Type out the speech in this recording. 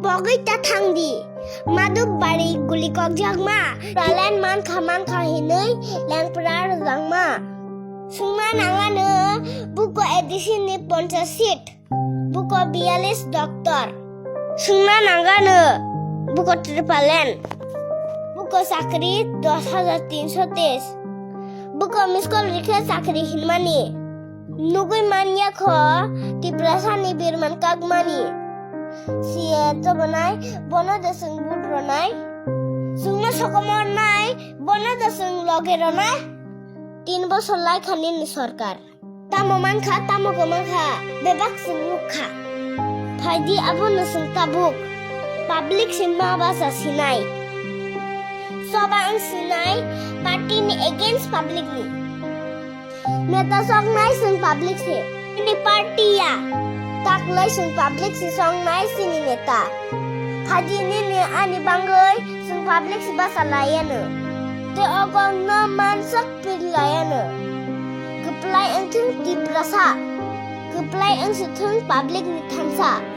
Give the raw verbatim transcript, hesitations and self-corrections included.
Pogwi ta thangdi. Madhub bari guli kokjakma. Talent mankha mankha hinwi lengpra rwjakma. Sungna nangano buko A D C ni ponchas seat. Buko biyalis doctor. Sungna nangano buko tripalen. Buko chakri dos hajar tinso teis. Buko miskol rikhe chakri hinmani. Nugwi manya kho Tiprasani birman kakmani. Siye tobonai bono de sung vote ronai. Sungno sokomornai bono de sung loge ronai. Tin bosor lai khani ni sorkar. Tamo mankha, tamo kwmankha, bebak sung nukha. Phaidi abono sung tabuk. Public si ma basa sinai. Soba ang sinai, party ni against public ni. Neta soknai sung public si. Ini party ya. Taklai sung public si soknai sini neta. Phaidi nini ani bangwi sung public si basa layano. Te ogong no mansak pir layano. Kwplai wngthung Tiprasa. Kwplai wngsithung public ni thansa.